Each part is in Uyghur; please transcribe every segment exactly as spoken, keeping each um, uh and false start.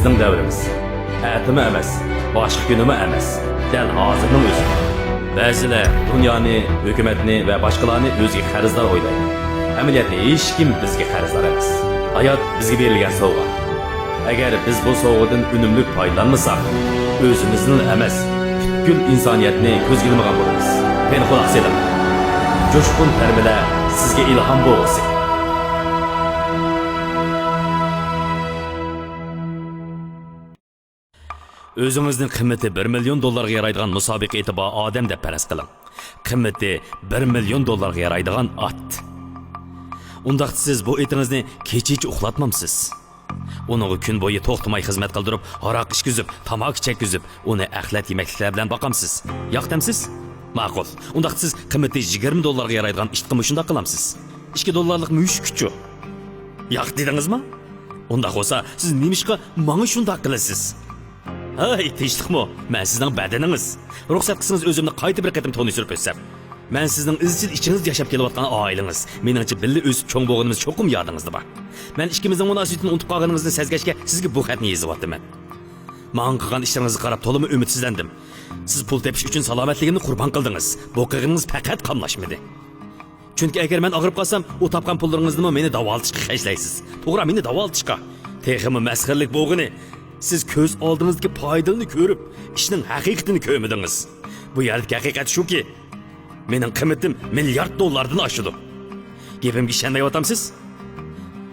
بىزنىڭ دەۋرىمىز. ئەتىمۇ ئەمەس، باشقا كۈنىمۇ ئەمەس، دەل ھازىرنىڭ ئۆزى. بەزىلەر دۇنيانى، ھۆكۈمەتنى ۋە باشقىلارنى ئۆزىگە قەرزدار ئويلايدۇ. ئەمەلىيەتتە ھېچكىم بىزگە قەرزدار ئەمەس. ھايات بىزگە بېرىلگەن سوۋغا. ئەگەر بىز بۇ سوۋغىدىن ئۈنۈملۈك پايدىلانمىساق، ئۆزىمىزنىلا ئەمەس، پۈتكۈل ئىنسانىيەتنى كۆزگە ئىلمىغان بولىمىز. قېنى قۇلاق سېلىڭ. جۇشقۇن تەرمىلەر سىزگە ئىلھام بولغۇسى. ئۆزىڭىزنى قىممىتى بىر مىليون دوللارغا يارايدىغان مۇسابىقە ئېتى بار ئادەم دەپ پەرەز قىلىڭ. قىممىتى بىر مىليون دوللارغا يارايدىغان ئات. ئۇنداقتا سىز بۇ ئېتىڭىزنى كېچىچە ئۇخلاتمامسىز؟ ئۇنىڭغا كۈن بويى توختىماي خىزمەت قىلدۇرۇپ، ھاراق ئىچكۈزۈپ، تاماكا چەككۈزۈپ، ئۇنى ئەخلەت يېمەكلىكلەر بىلەن باقامسىز؟ ياق دەمسىز؟ ماقۇل. ئۇنداقتا سىز قىممىتى يىگىرمە دوللارغا يارايدىغان ئىتقىمۇ شۇنداق قىلامسىز؟ ئىككى دوللارلىق مۈشۈككىچۇ؟ ياق دېدىڭىزما؟ ئۇنداق بولسا، سىز نېمىشقا ماڭا شۇنداق قىلىسىز؟ ھەي، تىنچلىقمۇ؟ مەن سىزنىڭ بەدىنىڭىز. رۇخسەت قىلسىڭىز، ئۆزۈمنى قايتا بىر قېتىم تونۇشتۇرۇپ ئۆتسەم. مەن سىزنىڭ ئىزچىل ئىچىڭىزدە ياشاپ كېلىۋاتقان ئائىلىڭىز. مېنىڭچە، بىللە ئۆسۈپ چوڭ بولغىنىمىز چوقۇم يادىڭىزدا بار. مەن ئىككىمىزنىڭ مۇناسىۋىتىنى ئۇنتۇپ قالغىنىڭىزنى سەزگەچكە، سىزگە بۇ خەتنى يېزىۋاتىمەن. ماڭا قىلغان ئىشلىرىڭىزغا قاراپ تولىمۇ ئۈمىدسىزلەندىم. سىز پۇل تېپىش ئۈچۈن سالامەتلىكىمنى قۇربان قىلدىڭىز. بۇ قىلغىنىڭىز پەقەت قاملاشمىدى. چۈنكى ئەگەر مەن ئاغرىپ قالسام، ئۇ تاپقان پۇللىرىڭىزنىمۇ مېنى داۋالىتىشقا خەجلەيسىز. توغرا، مېنى داۋالىتىشقا. تېخىمۇ مەسخىرىلىك بولغىنى، سىز كۆز ئالدىڭىزدىكى پايدىلىرىنى كۆرۈپ، ئىشنىڭ ھەقىقىتىنى كۆرمىدىڭىز. بۇ يەردىكى ھەقىقەت شۇكى، مېنىڭ قىممىتىم مىليارد دوللاردىن ئاشىدۇ. گېپىمگە ئىشەنمەيۋاتامسىز؟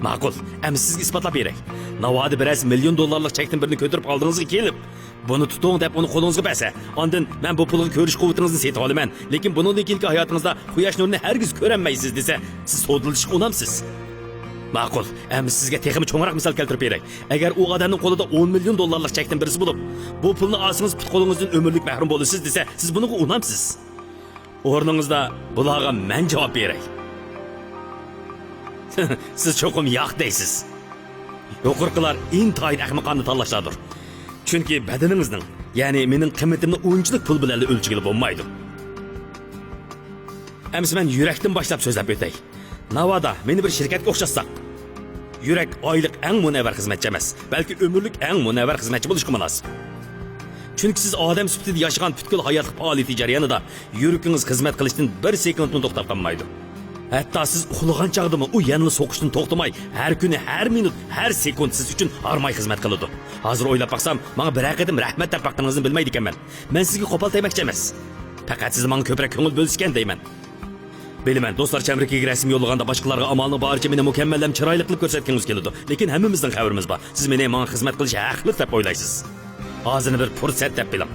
ماقۇل، ئەمدى سىزگە ئىسپاتلاپ بېرەي. ناۋادا بىرەرسى مىليون دوللارلىق چەكتىن بىرنى كۆتۈرۈپ ئالدىڭىزغا كېلىپ، بۇنى تۇتۇڭ دەپ ئۇنى قولىڭىزغا بەرسە، ئاندىن مەن بۇ پۇلغا كۆرۈش قۇۋۋىتىڭىزنى سېتىۋالىمەن، لېكىن بۇنىڭدىن كېيىنكى ھاياتىڭىزدا قۇياش نۇرىنى ھەرگىز كۆرەلمەيسىز دېسە، سىز سودىلىشىشقا ئۇنامسىز؟ ماقۇل، ئەمدى سىزگە تېخىمۇ چوڭراق مىسال كەلتۈرۈپ بېرەي. ئەگەر ئۇ ئادەمنىڭ قولىدا ئون مىليون دوللارلىق چەكتىن بىرسى بولۇپ، بۇ پۇلنى ئالسىڭىز پۇت-قولىڭىزدىن ئۆمۈرلۈك مەھرۇم بولىسىز دېسە، سىز بۇنىڭغا ئۇنامسىز؟ ئورنىڭىزدا بۇلارغا مەن جاۋاب بېرەي. سىز چوقۇم ياق دەيسىز. يۇقىرىقىلار ئىنتايىن ئەخمىقانە تاللاشلاردۇر. چۈنكى بەدىنىڭىزنىڭ، يەنى مېنىڭ قىممىتىمنى ئۇنچىلىك پۇل بىلەنلا ئۆلچىگىلى بولمايدۇ. ئەمسە مەن يۈرەكتىن باشلاپ سۆزلەپ ئۆتەي. ناۋادا مېنى بىر شىركەتكە ئوخشاتساق، يۈرەك ئايلىق ئەڭ مۇنەۋۋەر خىزمەتچى ئەمەس، بەلكى ئۆمۈرلۈك ئەڭ مۇنەۋۋەر خىزمەتچى بولۇشقا مۇناسىپ. چۈنكى سىز ئادەم سۈپىتىدە ياشىغان پۈتكۈل ھاياتلىق پائالىيىتى جەريانىدا يۈرىكىڭىز خىزمەت قىلىشتىن بىر سېكۇنتمۇ توختاپ قالمايدۇ. ھەتتا سىز ئۇخلىغان چاغدىمۇ ئۇ يەنىلا سوقۇشتىن توختىماي، ھەر كۈنى، ھەر مىنۇت، ھەر سېكۇنت سىز ئۈچۈن ھارماي خىزمەت قىلىدۇ. ھازىر ئويلاپ باقسام، ماڭا بىرەر قېتىم رەھمەت دەپ باققىنىڭىزنى بىلمەيدىكەنمەن. مەن سىزگە قوپال تەگمەكچى ئەمەس. پەقەت سىز ماڭا كۆپرەك كۆڭۈل بۆلسىكەن دەيمەن. بىلىمەن، دوستلار چەمبىرىكىگە رەسىم يوللىغاندا باشقىلارغا ئامالنىڭ بارىچە مېنى مۇكەممەل ھەم چىرايلىقلا كۆرسەتكۈڭىز كېلىدۇ. لېكىن ھەممىمىزنىڭ خەۋىرىمىز بار. سىز مېنى ماڭا خىزمەت قىلىشقا ھەقلىق دەپ ئويلايسىز. ھازىرنى بىر پۇرسەت دەپ بىلىڭ.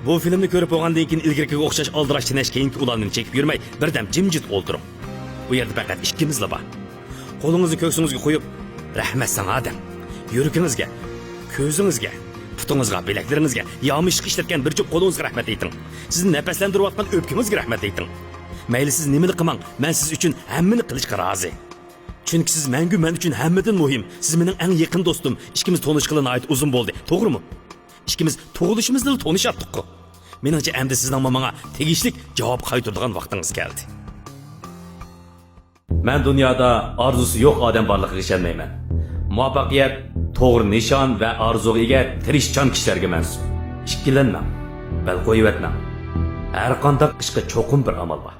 بۇ فىلىمنى كۆرۈپ بولغاندىن كېيىن ئىلگىرىكىگە ئوخشاش ئالدىراش تىنەش كېيىنكى ئۇلارنى چېكىپ يۈرمەي، بىردەم جىمجىت ئولتۇرۇڭ. بۇ يەردە پەقەت ئىككىمىزلا بار. قولىڭىزنى كۆكسىڭىزگە قويۇپ، رەھمەت ساڭا دەڭ. يۈرىكىڭىزگە، كۆزىڭىزگە، پۇتىڭىزغا، بىلەكلىرىڭىزگە، يامىشىشقا ئىشلەتكەن بىر جۈپ قولىڭىزغا رەھمەت ئېيتىڭ. سىزنى نەپەسلەندۈرۈۋاتقان ئۆپكىڭىزگە رەھمەت ئېيتىڭ. مەيلى سىز نېمىلا قىلماڭ، مەن سىز ئۈچۈن ھەممىنى قىلىشقا رازى. چۈنكى سىز مەڭگۈ مەن ئۈچۈن ھەممىدىن مۇھىم. سىز مېنىڭ ئەڭ يېقىن دوستۇم. ئىككىمىز تونۇشقىلى ناھايىتى ئۇزۇن بولدى، توغرىمۇ؟ ئىككىمىز تۇغۇلۇشىمىزدىلا تونۇشاتتۇققۇ. مېنىڭچە ئەمدى سىزنىڭمۇ ماڭا تېگىشلىك جاۋاب قايتۇرىدىغان ۋاقتىڭىز كەلدى. مەن دۇنيادا ئارزۇسى يوق ئادەم بارلىقىغا ئىشەنمەيمەن. مۇۋەپپەقىيەت توغرا نىشان ۋە ئارزۇغا ئىگە تىرىشچان كىشىلەرگە مەنسۇپ. ئىككىلەنمەڭ، بەل قويۇۋەتمەڭ. ھەرقانداق ئىشقا چوقۇم بىر ئامال بار.